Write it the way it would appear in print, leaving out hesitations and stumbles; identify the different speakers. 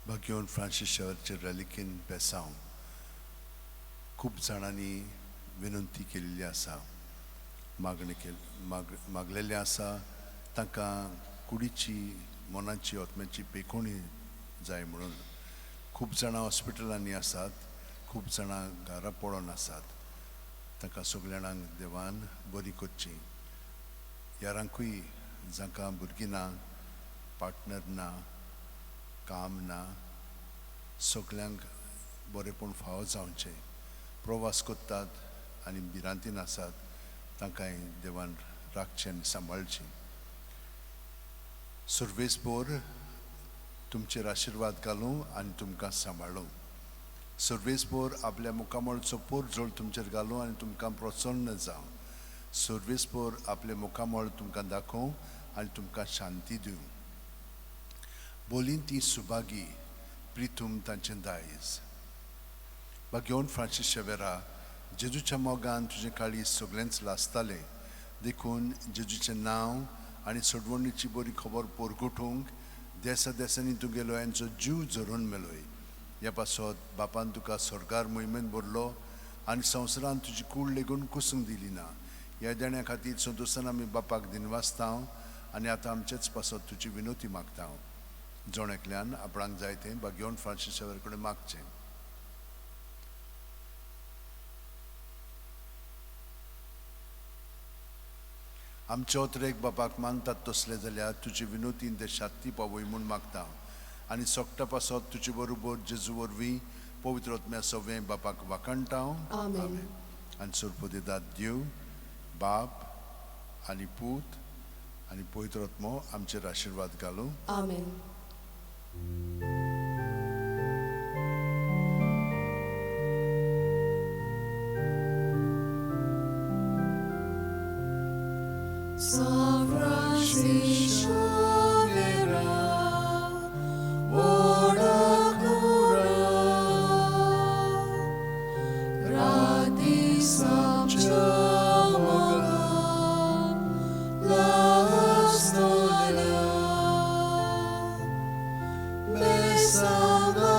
Speaker 1: भाग्योन Francis शेवरचे रेलिकेन बेसांव खूब जाणांनी विनंती केल्ली आसा, मागणी केल मागलेलें आसा. तांकां कुडीची, मनाची, आत्म्याची पेकोणी जाय म्हणून. खूब जाणां हॉस्पिटलांनी आसात, खूब जाणां घरा पडोन आसात. तांकां सगल्या जाणांक देवान बरी करची. यारांकूय जांकां भुरगीं ना, पार्टनर ना, काम ना, सगल्यांक बरेंपण फावो जावचें. प्रवास करतात आनी भिरांतीन आसात तांकांय देवान राखचें आनी सांबाळचें. सर्वेस्पोर तुमचेर आशिर्वाद घालूं आनी तुमकां सांबाळूं. सर्वेस्पोर आपल्या मुखामळचो पोरजोळ तुमचेर घालूं आनी तुमकां प्रसन्न जावं. सर्वेस्पोर आपले मुखामळ तुमकां दाखोवं आनी तुमकां शांती दिवं. बोलीन ती सुभागी प्रितूम तांचें दायज. भाग्योन फ्रांसीस शेवेरा, जेजूच्या मोगान तुजें काळीज सगळेंच लासतालें, देखून जेजूचें नांव आनी सोडवणीची बरी खबर पोरगुटूंक देसा देसांनी तुगेलो यांचो जीव झरोवन मेलोय. ह्या पासत बापान तुका स्वर्गार मोहिमेन भरलो आनी संवसारान तुजी कूड लेगून कुसूंक दिली ना. ह्या देण्या खातीर संतोशान आमी बापाक दिनवासता आनी आतां आमचेच पासत तुजी विनोती मागता. जण एकल्यान आपणाक जाय तें भाग्योन फ्रांसीस शेवर कडेन मागचें. आमचे अत्रेक बापाक मानतात तसले जाल्यार तुजी विनोतीन ते शांती पावय म्हूण मागता आनी सोकटा पासत तुजे बरोबर जेजू वरवीं पवित्र आत्म्या सवें बापाक वाखाणटा.
Speaker 2: आमेन.
Speaker 1: आनी सरपदेदात देव बाप आनी पूत आनी पवित्र आत्मो आमचेर आशिर्वाद घालूं.
Speaker 2: आमेन. San Francisco vera, ora cura, gratis amchamoga, la storia, besanga.